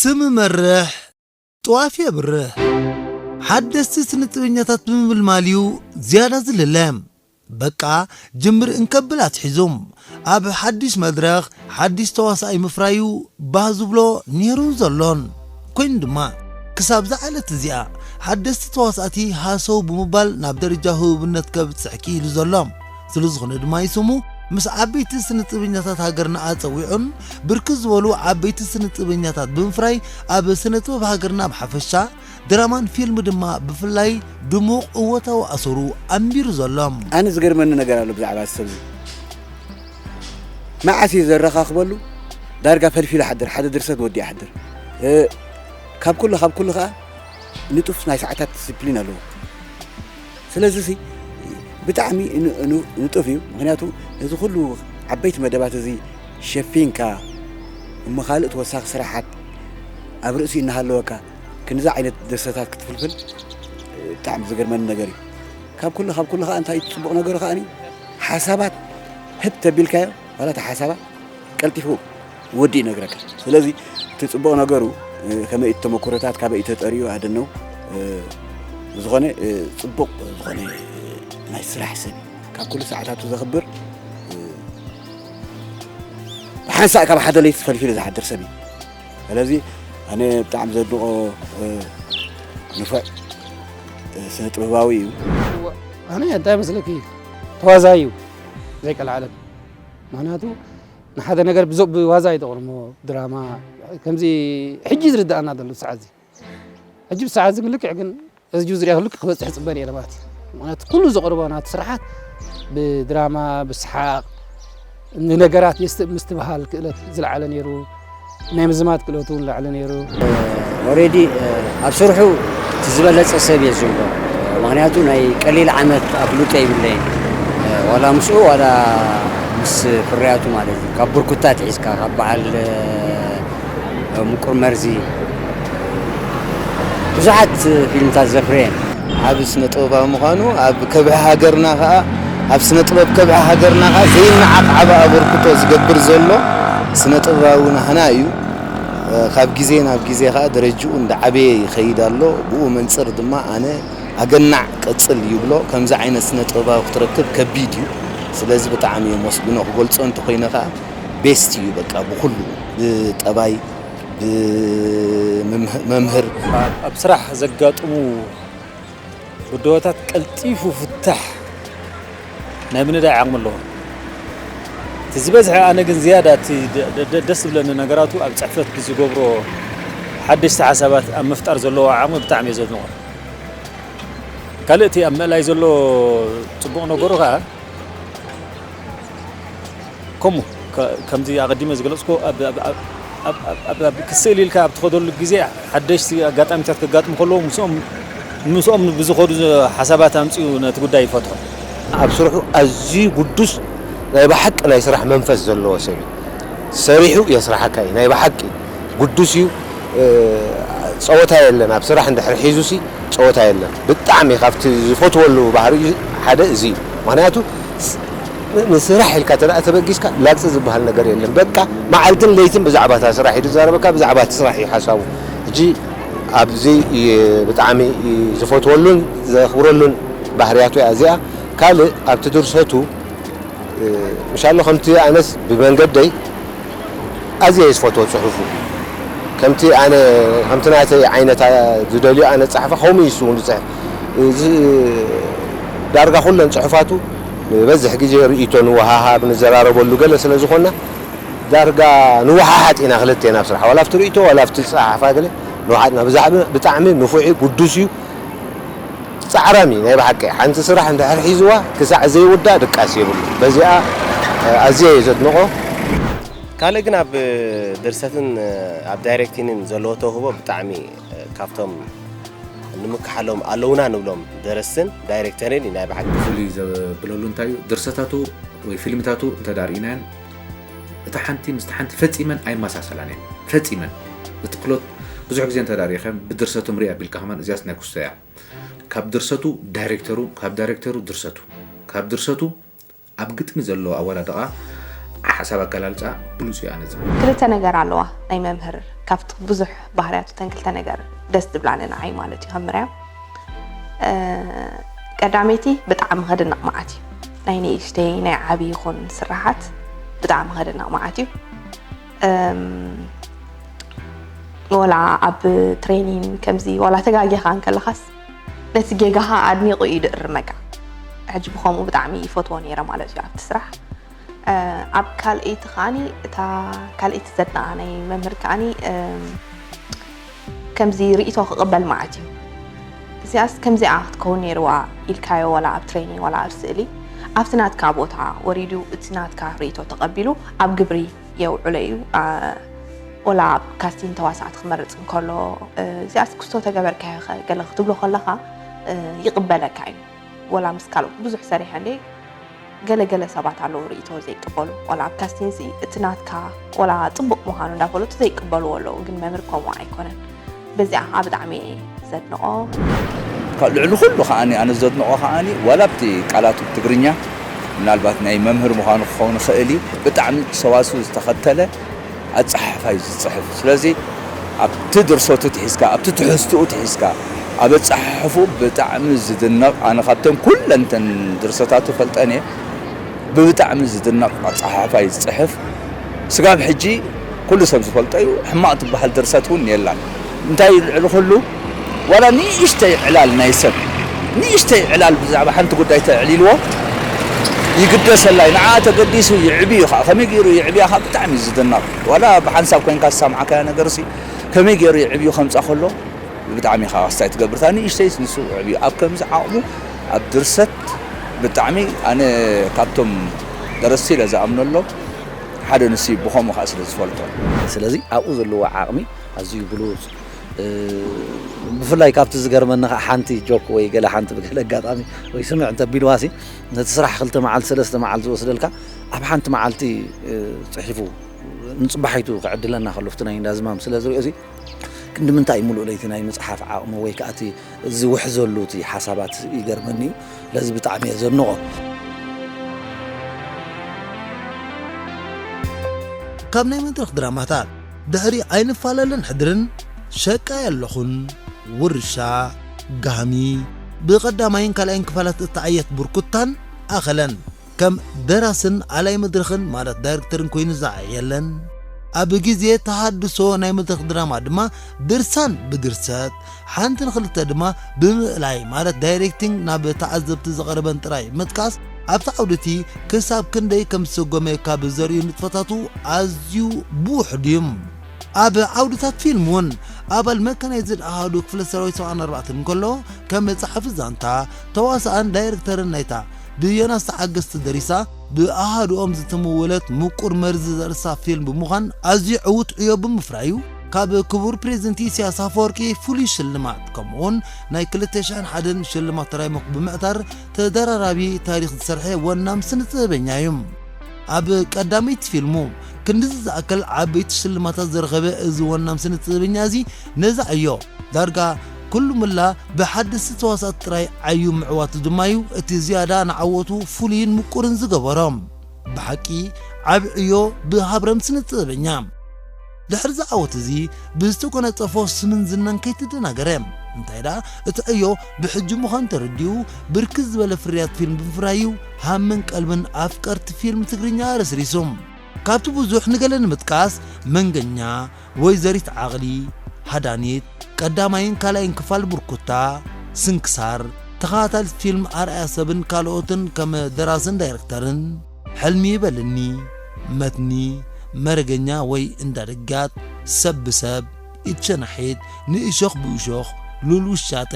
ስም መርሕ ጥዋፍ የብርህ። ሓደስቲ ስነ ጥበኛታት ብምምልማል እዩ ዝያዳ ዝልለ። በቃ ጅምር እንከብል ኣትሒዙ ኣብ ሓድሽ መድረኽ ሓድሽ ተዋሳኣይ ምፍራዩ ባህ ዝብሎ ነይሩን ዘሎን። ኮይኑ ድማ ክሳብ ዝዓለት እዚኣ ሓደስቲ ተዋሳእቲ ሃሰው ብምባል ናብ ደረጃ ህቡብነት ከብጽሕ ክኢሉ ዘሎ። ስለ ዝኾነ ድማ እዩ ስሙ ምስ ዓበይቲ ስነ ጥበኛታት ሃገርና ኣጸዊዑን ብርክት ዝበሉ ዓበይቲ ስነ ጥበኛታት ብምፍራይ ኣብ ስነ ጥበብ ሃገርና ብሓፈሻ ድራማን ፊልም ድማ ብፍላይ ድሙቕ እወታዊ ኣሰሩ ኣንቢሩ ዘሎ። ኣነ ዝገርመኒ ነገር ኣሎ ብዛዕባ እዚ ሰብ እዚ። መዓስ እዩ ዘረኻኽበሉ? ዳርጋ ፈልፊሉ ሓድር፣ ሓደ ድርሰት ወዲኡ ሓድር። እ፣ ካብ ኩሉ፣ ካብ ኩሉ ኸኣ ንጡፍ ናይ ሰዓታት ዲስፕሊን ኣለዎ። ስለዚ ሲ ብጣዕሚ ን-፣ ን-፣ ንጡፍ እዩ። ምኽንያቱ ነዚ ኩሉ ዓበይቲ መደባት እዚ ሸፊንካ እሞ ካልእ ተወሳኺ ስራሓት ኣብ ርእሲ እናሃለወካ ክንዚ ዓይነት ድርሰታት ክትፍልፍል ብጣዕሚ ዝገርመኒ ነገር እዩ። ካብ ኩሉ፣ ካብ ኩሉ ኸኣ እንታይ እዩ ጽቡቕ ነገሩ ኸኣኒ ሓሳባት ህብ ተቢልካዮ ዋላ እቲ ሓሳባት ቀልጢፉ ወዲ ይነግረካ። ስለዚ እቲ ጽቡቕ ነገሩ፣ እ፣ ከመይ እቲ ተመኩሮታት ካበይ እዩ ተጠሪኡ ኣደነው፣ እ፣ ብዝኾነ፣ እ፣ ጽቡቕ ዝኾነ፣ እ፣ ናይ ስራሕ ሰብ እዩ። ካብ ኩሉ ሰዓታቱ ዘኽብር፣ እ፣ ብሓንሳእ ካብ ሓደ ለይቲ ፈልፊሉ ዝሓድር ሰብ እዩ። ስለዚ ኣነ ብጣዕሚ ዘድንቖ፣ እ፣ ንፉዕ፣ እ፣ ስነ ጥበባዊ እዩ። ኣነ እንታይ መስለኪ ተዋዛይ እዩ ዘይቀልዓለም። ምኽንያቱ ንሓደ ነገር ብዞ-፣ ብዋዛ ኣይተቕርሞ ድራማ ከምዚ ሕጂ ዝርድኣና ዘሎ ሰዓት እዚ። ሕጂ ብሰዓት እዚ ልክዕ ግን እዚ ጁ ዝሪኣ ክሉ ክበፅሕ ፅበ ነይረ ማለት እዩ። ምኽንያቱ ኩሉ ዘቕርቦ ናቱ ስራሓት ብድራማ፣ ብሰሓቕ፣ ንነገራት የስተ-፣ ምስትብሃል ክእለት ዝለዓለ ነይሩ። ናይ ምዝማት ክእለቱ እውን ላዕሊ ነይሩ። ኦሬዲ ኣብ ስርሑ እቲ ዝበለጸ ሰብ እየ ዝብሎ። ምኽንያቱ ናይ ቀሊል ዓመት ኣፍልጦ የብለይን። ዋላ ምስኡ ዋላ ምስ ፍርያቱ ማለት እዩ። ካብ ብርኩታ ኣትሒዝካ፣ ካብ በዓል፣ እ፣ ምቁር መርዚ ብዙሓት ፊልምታት ዘፍረየን። ዓቢ ስነ ጥበባዊ ምዃኑ፣ ኣብ ከብሒ ሃገርና ኸኣ፣ ኣብ ስነ ጥበብ ከብሒ ሃገርና ኸኣ ዘይነዓቕ ዓቢ ኣበርክቶ ዝገብር ዘሎ ስነ ጥበባዊ ናህና እዩ። እ፣ ካብ ግዜ ናብ ግዜ ኸኣ ደረጅኡ እንዳዓበየ ይኸይድ ኣሎ። ብኡ መንጽር ድማ ኣነ ኣገናዕ ቀጽል ይብሎ። ከምዚ ዓይነት ስነ ጥበባዊ ክትረክብ ከቢድ እዩ። ስለዚ ብጣዕሚ የመስግኖ። ክገልጾ እንተኾይነ ኸኣ ቤስት እዩ በቃ ብኹሉ፣ ብጠባይ፣ ብመምህ-፣ መምህር። ኣብ ስራሕ ዘጋጥሙ ብድሆታት ቀልጢፉ ፍታሕ ናይ ምንዳይ ዓቕሚ ኣለዎ። እቲ ዝበዝሐ ኣነ ግን ዝያዳ እቲ ደ-፣ ደ-፣ ደ-፣ ደስ ዝብለኒ ነገራቱ ኣብ ጽሕፈት ብዝገብሮ ሓደሽቲ ሓሳባት ኣብ ምፍጣር ዘለዎ ዓቕሚ ብጣዕሚ እየ ዘድንቖ። ካልእ እቲ ኣብ ምእላይ ዘሎ ጽቡቕ ነገሩ ኸኣ ከምኡ ከ-፣ ከምዚ ኣቐዲመ ዝገለጽኩ ኣብ፣ ኣብ፣ ኣብ፣ ኣብ፣ ኣብ፣ ኣብ፣ ኣብ ክስእል ኢልካ ኣብ ትኸደሉ ግዜ ሓደሽቲ ኣጋጣሚታት ከጋጥሙ ከለዉ ምስኦም፣ ምስኦም ብዝኸዱ ሓሳባት ኣምጺኡ ነቲ ጉዳይ ይፈትሖ። ኣብ ስርሑ ኣዝዩ ግዱስ ናይ ብሓቂ ናይ ስራሕ መንፈስ ዘለዎ ሰብ እዩ። ሰሪሑ የስርሓካ እዩ። ናይ ብሓቂ ግዱስ እዩ። እ፣ ጸወታ የለን። ኣብ ስራሕ እንድሕር ሒዙሲ ጸወታ የለን። ብጣዕሚ ካብቲ ዝፈትወሉ ባህሪ ሓደ እዚ እዩ። ምኽንያቱ ስ-፣ ን-፣ ንስራሕ ኢልካ ተደኣ ተበጊስካ ላግጺ ዝበሃል ነገር የለን። በቃ መዓልትን ለይትን ብዛዕባ እታ ስራሕ እዩ ዝዛረበካ፣ ብዛዕባ እቲ ስራሕ እዩ ሓሳቡ። ሕጂ ኣብዚ ይ-፣ ብጣዕሚ ዝፈትወሉን ዘኽብረሉን ባህርያቱ እያ እዚኣ። ካልእ ኣብቲ ድርሰቱ፣ እ፣ ምሻሎ ከምቲ ኣነስ ብመንገደይ ኣዝየ ዝፈትዎ ጽሑፉ። ከምቲ ኣነ፣ ከምቲ ናተይ ዓይነት ዝደልዮ ኣነ ጸሓፋ ከምኡ እዩ እሱ እውን ዝጽሕፍ። እዚ ዳርጋ ኩለን ጽሑፋቱ ንበዝሕ ግዜ ርእይቶ ንወሃሃብ፣ ንዘራረበሉ ገለ ስለ ዝኾንና፣ ዳርጋ ንወሓሓጥ ኢና ክልቴና ኣብ ስራሕ። ዋላ ኣብቲ ርእይቶ፣ ዋላ ኣብቲ ጸሓፋ ገለ ንወሓሓጥ ኢና። ብዛዕባ ብጣዕሚ ንፉዕ እዩ፣ ግዱስ እዩ። ጻዕራም እዩ ናይ ብሓቂ። ሓንቲ ስራሕ እንድሕር ሒዝዋ ክሳዕ ዘይውዳእ ድቃስ የብሉ። በዚኣ፣ እ፣ ኣዝየ እየ ዘድንቖ። ካልእ ግን ኣብ ድርሰትን ኣብ ዳይሬክቲንን ዘለዎ ተውህቦ ብጣዕሚ ካብቶም ንምክሓሎም ኣለውና ንብሎም ደረስትን ዳይሬክተርን እዩ ናይ ብሓቂ። ፍሉይ ዘብለሉ እንታይ እዩ? ድርሰታቱ ወይ ፊልምታቱ እንተ ደኣ ርኢናየን፣ እታ ሓንቲ ምስታ ሓንቲ ፈጺመን ኣይመሳሰላን እየን። ፈጺመን። እቲ ፕሎት ብዙሕ ግዜ እንተ ደኣ ርኢኻዮ፣ ብድርሰቶም ርኢ ኣቢልካ ከማን እዚኣስ ናይ ኩስቶ እያ። ካብ ድርሰቱ ዳይሬክተሩ፣ ካብ ዳይሬክተሩ ድርሰቱ፣ ካብ ድርሰቱ ኣብ ግጥሚ ዘሎ ኣወዳድቓ ዓ-፣ ሓሳብ ኣገላልጻ ብሉጽ እዩ ኣነጻ ክልተ ነገር ኣለዋ ናይ መምህር ካብቲ ብዙሕ ባህርያቱ ተን ክልተ ነገር ደስ ዝብላኒ ንዓይ ማለት እዩ ከም ምርያም ቀዳመይቲ ብጣዕሚ ከድንቕ መዓት እዩ ናይ ንእሽተይ ናይ ዓብዪ ይኹን ስራሓት ብጣዕሚ ከድንቕ መዓት እዩ ወላ ኣብ ትሬኒን ከምዚ ወላ ተጋጊኻ እንከለኻስ ነቲ ጌጋኻ ኣድኒቑ እዩ ድእርመካ ሕጂ ብኸምኡ ብጣዕሚ ይፈትዎ ነይረ ማለት እዩ ኣብቲ ስራሕ ኣብ ካልኣይቲ ከዓኒ እታ ካልኣይቲ ዘድንቓ ናይ መምህር ከዓኒ ከምዚ ርእቶ ክቕበል መዓት እዩ እዚኣስ ከምዚኣ ክትከውን ነይርዋ ኢልካዮ ዋላ ኣብ ትሬኒን ዋላ ኣብ ስእሊ ኣብቲ ናትካ ቦታ ወሪዱ እቲ ናትካ ርእቶ ተቐቢሉ ኣብ ግብሪ የውዕሎ እዩ ወላ ኣብ ካስቲን ተዋሳእቲ ክመርፅ እንከሎ እዚኣስ ክስቶ ተገበርካዮ ገለ ክትብሎ ከለኻ ይቕበለካ እዩ ወላ ምስ ካልኦት ብዙሕ ሰሪሐ እንደ ገለገለ ሰባት ኣለዉ ርእቶ ዘይቅበሉ ወላ ኣብ ካስቲንሲ እቲ ናትካ ወላ ፅቡቅ ምዃኑ እንዳፈለጡ ዘይቅበልዎ ኣለዉ ግን መምህር ከምኡ ኣይኮነን በዚኣ ከዓ ብጣዕሚ እየ ዘድንቆ ልዕሊ ኩሉ ከዓኒ ኣነ ዘድንቆ ከዓኒ ዋላ ኣብቲ ቃላቱ ትግርኛ ምናልባት ናይ መምህር ምዃኑ ክኸውን ይኽእል እዩ ብጣዕሚ ሰዋስው ዝተኸተለ ኣፀሓሕፋ እዩ ዝፅሕፍ ስለዚ ኣብቲ ድርሰቱ ትሒዝካ ኣብቲ ትሕዝትኡ ትሒዝካ ኣብ ኣፀሓሕፉ ብጣዕሚ ዝድነቕ ኣነ ካብተን ኩለን ተን ድርሰታቱ ፈልጠን እየ ብብጣዕሚ ዝድነቕ ኣፀሓሕፋ እዩ ዝፅሕፍ ስጋብ ሕጂ ኩሉ ሰብ ዝፈልጦ እዩ ሕማቕ ትበሃል ድርሰት እውን የላን እንታይ እዩ ልዕሊ ኩሉ ዋላ ንእሽተይ ዕላል ናይ ሰብ ንእሽተይ ዕላል ብዛዕባ ሓንቲ ጉዳይ ተዕሊልዎ ይግደሰላ እዩ ንዓ ተገዲሱ ይዕብዩ ከዓ ከመይ ገይሩ ይዕብያ ከዓ ብጣዕሚ እዩ ዝድነቕ ዋላ ብሓንሳብ ኮይንካ ዝሰምዓካዮ ነገር ሲ ከመይ ገይሩ ይዕብዩ ከምፃ ከሎ ብጣዕሚ ኢኻ ክስታይ ትገብር እታ ንእሽተይስ ንሱ ዕብዩ ኣብ ከምዚ ዓቕሙ ኣብ ድርሰት ብጣዕሚ ኣነ ካብቶም ደረስቲ ኢለ ዝኣምነሎም ሓደ ንሱ እዩ ብኸምኡ ከዓ ስለ ዝፈልጦ ስለዚ ኣብኡ ዘለዎ ዓቕሚ ኣዝዩ ብሉፅ ብፍላይ ካብቲ ዝገርመኒ ከዓ ሓንቲ ጆክ ወይ ገለ ሓንቲ ብገለ ኣጋጣሚ ወይ ስምዕ እንተቢልዋሲ ነቲ ስራሕ ክልተ መዓልቲ ሰለስተ መዓልቲ ዝወስደልካ ኣብ ሓንቲ መዓልቲ ፅሒፉ ንፅባሒቱ ክዕድለና ከሎ ፍቲ ናይ እንዳዝማም ስለ ዝሪኦ እዚ ክንዲ ምንታይ እዩ ሙሉእ ለይቲ ናይ ምፅሓፍ ዓቕሚ ወይ ከዓ እቲ ዝውሕዘሉ እቲ ሓሳባት ይገርመኒ እዩ ለዚ ብጣዕሚ እየ ዘድንቖ ካብ ናይ መድረኽ ድራማታት ድሕሪ ኣይንፈላለን ሕድርን ሸቃይ ኣለኹን ውርሻ ጋህሚ ብቐዳማይን ካልኣይን ክፋላት እተዓየት ብርኩታን ኣኸለን ከም ደራስን ኣላይ መድረኽን ማለት ዳይረክተርን ኮይኑ ዝዓየለን ኣብ ግዜ ተሃድሶ ናይ መድረኽ ድራማ ድማ ድርሳን ብድርሰት ሓንቲ ንክልተ ድማ ብምእላይ ማለት ዳይሬክቲንግ ናብ ተዓዘብቲ ዝቐረበን ጥራይ ምጥቃስ ኣብቲ ዓውዲ እቲ ክሳብ ክንደይ ከም ዝሰጎመ ካብ ዘርእዩ ንጥፈታቱ ኣዝዩ ብውሕድ እዩ። ኣብ ዓውድታት ፊልም እውን ኣባል መካናይዝድ ኣሃዱ ክፍለ ሰራዊት ሰብዓን ኣርባዕተን እንከሎ ከም ጸሓፊ ዛንታ፣ ተዋሳኣን ዳይረክተርን ናይታ ብዮናስ ተዓገስ ተደሪሳ ብኣሃዱኦም ዝተመወለት ምቁር መርዚ ዘርእስታ ፊልም ብምዃን ኣዝዩ ዕዉት ዕዮ ብምፍራዩ ካብ ክቡር ፕሬዝደንት ኢሳያስ ኣፈወርቂ ፍሉይ ሽልማት ከምኡውን ናይ ክልተ ሽሕን ሓደን ሽልማት ተራይሞክ ብምዕታር ተደራራቢ ታሪኽ ዝሰርሐ ወናም ስነ ጥበበኛ እዩ። ኣብ ቀዳመይቲ ፊልሙ ክንድዚ ዝኣክል ዓበይቲ ሽልማታት ዝረኸበ እዚ ወናም ስነ ጥበበኛ እዚ ነዛ ዕዮ ዳርጋ ኩሉ ምላ ብሓደስቲ ተዋሳእቲ ጥራይ ዓዩ ምዕዋቱ ድማ እዩ እቲ ዝያዳ ንዓወቱ ፍሉይን ምቁርን ዝገበሮ። ብሓቂ ዓቢ ዕዮ ብሃብረም ስነ ጥበበኛ። ድሕሪ እዚ ዓወት እዚ ብዝተጎናጸፎ ስምን ዝናን ከይተደናገረ እንታይ ደኣ እቲ ዕዮ ብሕጂ ምዃኑ ተረዲኡ ብርክት ዝበለ ፍርያት ፊልም ብምፍራዩ ሃምን ቀልብን ኣፍቀርቲ ፊልም ትግርኛ ኣረስሪሱ። ካብቲ ብዙሕ ንገለ ንምጥቃስ መንገኛ፣ ወይዘሪት ዓቕሊ፣ ሃዳኒት፣ ቀዳማይን ካልኣይን ክፋል ብርኩታ፣ ስንክሳር፣ ተኸታታሊት ፊልም ኣርኣያ ሰብን ካልኦትን ከም ደራስን ዳይረክተርን፣ ሕልሚ ይበልኒ፣ መትኒ፣ መረገኛ ወይ እንዳ ደጋት፣ ሰብ ብሰብ፣ ኢድ ሸናሒት፣ ንእሾኽ ብእሾኽ፣ ሉል ውሻጠ፣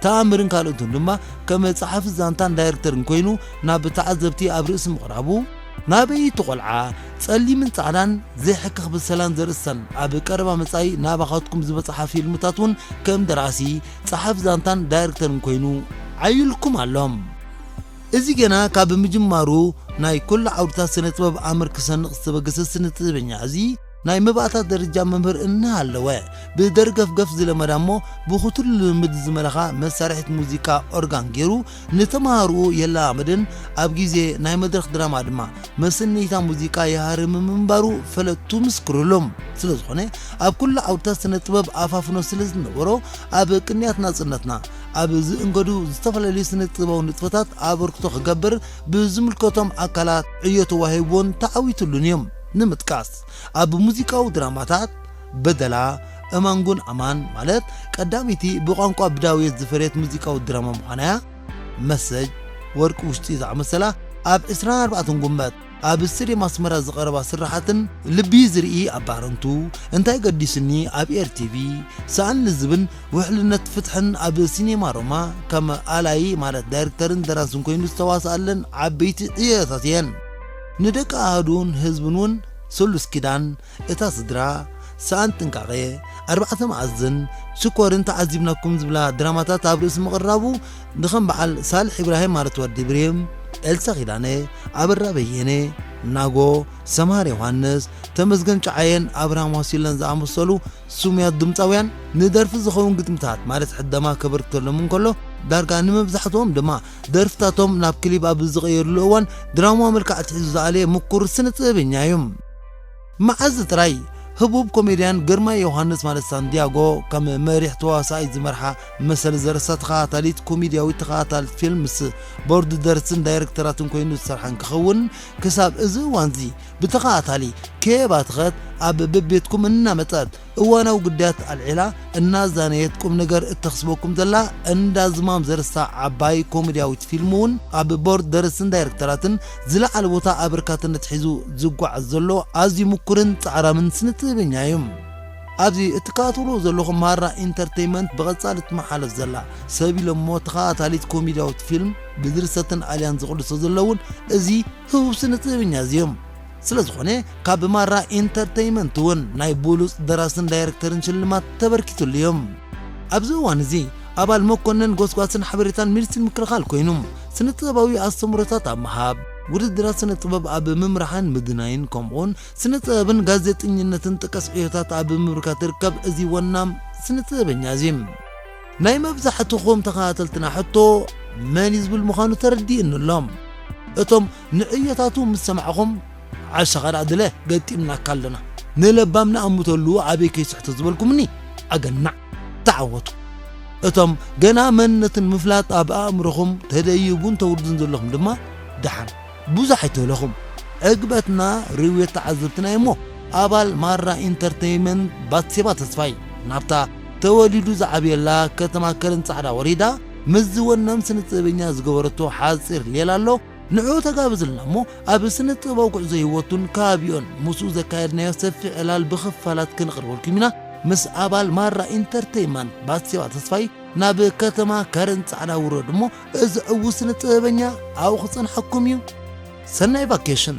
ተኣምርን ካልኦትን ድማ ከም ጸሓፊ ዛንታን ዳይረክተርን ኮይኑ ናብ ተዓዘብቲ ኣብ ርእሲ ምቕራቡ፣ ናበይ እቲ ቆልዓ ጸሊምን ጻዕዳን ዘይሕክኽ ብሰላን ዘርእስተን ኣብ ቀረባ መጻኢ ናባኻትኩም ዝበጽሓ ፊልምታት እውን ከም ደራሲ፣ ጸሓፊ ዛንታን ዳይረክተርን ኮይኑ ዓዩልኩም ኣሎ። እዚ ገና ካብ ምጅማሩ ናይ ኩሉ ዓውድታት ስነ ጥበብ ኣምር ክሰንቕ ዝተበገሰ ስነ ጥበበኛ እዚ ናይ መባእታ ደረጃ መምህር እናሃለወ፣ ብደርገፍገፍ ዝለመዳ እሞ ብኽቱል ልምምድ ዝመለኻ መሳርሒት ሙዚቃ ኦርጋን ገይሩ ንተምሃርኡ የለማምድን ኣብ ግዜ ናይ መድረኽ ድራማ ድማ መስነይታ ሙዚቃ ይሃርም ምንባሩ ፈለጥቱ ምስክሩሎም። ስለ ዝኾነ፣ ኣብ ኩሉ ዓውድታት ስነ ጥበብ ኣፋፍኖ ስለ ዝነበሮ፣ ኣብ ቅንያት ናጽነትና ኣብ ዝእንገዱ ዝተፈላለዩ ስነ ጥበባዊ ንጥፈታት ኣበርክቶ ክገብር ብዝምልከቶም ኣካላት ዕዮ ተዋሂብዎን ተዓዊትሉን እዮም። ንምጥቃስ፣ ኣብ ሙዚቃዊ ድራማታት በደላ፣ እማንጉን ኣማን ማለት ቀዳመይቲ ብቋንቋ ብዳውየት ዝፈረየት ሙዚቃዊ ድራማ ምዃና እያ። መሰጅ፣ ወርቂ ውሽጢ ዝኣመሰላ ኣብ ዕስራን ኣርባዕተን ጉንበት ኣብ ስቴድየም ኣስመራ ዝቐረባ ስራሓትን ልቢ ዝርኢ ኣብ ባረንቱ፣ እንታይ ገዲስኒ ኣብ ኤርቲቪ፣ ሰኣን ልዝብን ውሕልነት ፍትሕን ኣብ ሲኔማ ሮማ ከም ኣላይ ማለት ዳይሬክተርን ደራስን ኮይኑ ዝተዋስኣለን ዓበይቲ ዕዮታት እየን። ንደቂ ኣሃዱን ህዝብን እውን ስሉስ ኪዳን፣ እታ ስድራ፣ ሰኣን ጥንቃቐ፣ ኣርባዕተ መኣዝን፣ ሽኮርን ተዓዚብናኩም ዝብላ ድራማታት ኣብ ርእሲ ምቕራቡ ንኸም በዓል ሳልሕ ኢብራሂም ማለት ወዲ ብሬም፣ ኤልሳ ኪዳነ፣ ኣበራ በየነ፣ ናጎ፣ ሰምሃር ዮሃንስ፣ ተመስገን ጨዓየን ኣብርሃም ዋሲለን ዝኣመሰሉ ስሙያት ድምፃውያን ንደርፊ ዝኸውን ግጥምታት ማለት ሕደማ ከበርክተሎም እንከሎ ዳርጋ ንመብዛሕትኦም ድማ ደርፍታቶም ናብ ክሊብ ኣብ ዝቐየርሉ እዋን ድራማዊ መልክዕ ኣትሒዙ ዝኣለየ ምኩር ስነ ጥበበኛ እዩ። መዓዝ ጥራይ ህቡብ ኮሜድያን ግርማይ ዮሃንስ ማለት ሳንዲያጎ ከም መሪሕ ተዋሳኣይ ዝመርሓ መሰል ዘረሳ ተኸታታሊት ኮሜድያዊት ተኸታታሊት ፊልም ምስ ቦርድ ደረስትን ዳይሬክተራትን ኮይኑ ዝሰርሓን ክኸውን ክሳብ እዚ እዋንዚ ብተኸታታሊ ከየባትኸት ኣብ በቤትኩም እናመጸት እዋናዊ ጉዳያት ኣልዒላ እናዛነየት ቁም ነገር እተኽስበኩም ዘላ እንዳ ዝማም ዘርሳ ዓባይ ኮሜድያዊት ፊልም እውን ኣብ ቦርድ ደረስትን ዳይሬክተራትን ዝለዓለ ቦታ ኣበርካትነት ሒዙ ዝጓዓዝ ዘሎ ኣዝዩ ምኩርን ጻዕራምን ስነ ጥበበኛ እዩ። ኣብዚ እትከታተልዎ ዘለኹም ማራ ኢንተርቴይመንት ብቐጻሊ እትመሓለፍ ዘላ ሰብ ኢሎሞ ተኸታታሊት ኮሜድያዊት ፊልም ብድርሰትን ኣልያን ዝቕልሶ ዘለውን እዚ ህቡብ ስነ ጥበበኛ እዚ እዮም። ስለ ዝኾነ ካብ ማራ ኢንተርቴይመንት እውን ናይ ብሉጽ ደራስን ዳይሬክተርን ሽልማት ተበርኪትሉ እዮም። ኣብዚ እዋን እዚ ኣባል መኮነን ጎስጓስን ሓበሬታን ሚኒስትሪ ምክልኻል ኮይኑ ስነ ጥበባዊ ኣስተምህሮታት ኣብ ምሃብ፣ ውድድራት ስነ ጥበብ ኣብ ምምራሕን ምድናይን ከምኡውን ስነ ጥበብን ጋዜጠኝነትን ጥቀስ ዕዮታት ኣብ ምብርካት ትርከብ እዚ ወናም ስነ ጥበበኛ እዚ። ናይ መብዛሕትኹም ተኸታተልትና ሕቶ መን እዩ ዝብል ምዃኑ ተረዲእኒ ኣሎ። እቶም ንዕዮታቱ ምስ ሰማዕኹም ዓሻ ኸኣ ድለ ገጢምናካ ኣለና። ንለባም ንኣምተሉ ኣበይ ከይስሕቶ ዝበልኩምኒ ኣገናዕ ተዓወቱ። እቶም ገና መንነትን ምፍላጥ ኣብ ኣእምሮኹም ተደይቡን ተውርዱን ዘለኹም ድማ ደሓን ብዙሕ ኣይትህለኹም። ዕግበትና ርውየት ተዓዘብትና እሞ ኣባል ማራ ኢንተርቴይመንት ባትሴባ ተስፋይ ናብታ ተወሊዱ ዝዓብየላ ከተማ ከረን ጻዕዳ ወሪዳ ምስ ዝወነም ስነ ጥበበኛ ዝገበረቶ ሓጺር ሌላ ኣሎ። ንዕኡ ተጋብዝልና እሞ ኣብ ስነ ጥበባዊ ጉዕዞ ህይወቱን ከባቢኦን ምስኡ ዘካየድናዮ ሰፊሕ ዕላል ብኽፋላት ክንቕርበልኩም ኢና። ምስ ኣባል ማራ ኢንተርቴይመንት ባትሴባ ተስፋይ ናብ ከተማ ከረን ጻዕዳ ውረድ እሞ እዚ ዕዉት ስነ ጥበበኛ ኣብኡ ክጸንሓኩም እዩ። ሰናይ ቫኬሽን።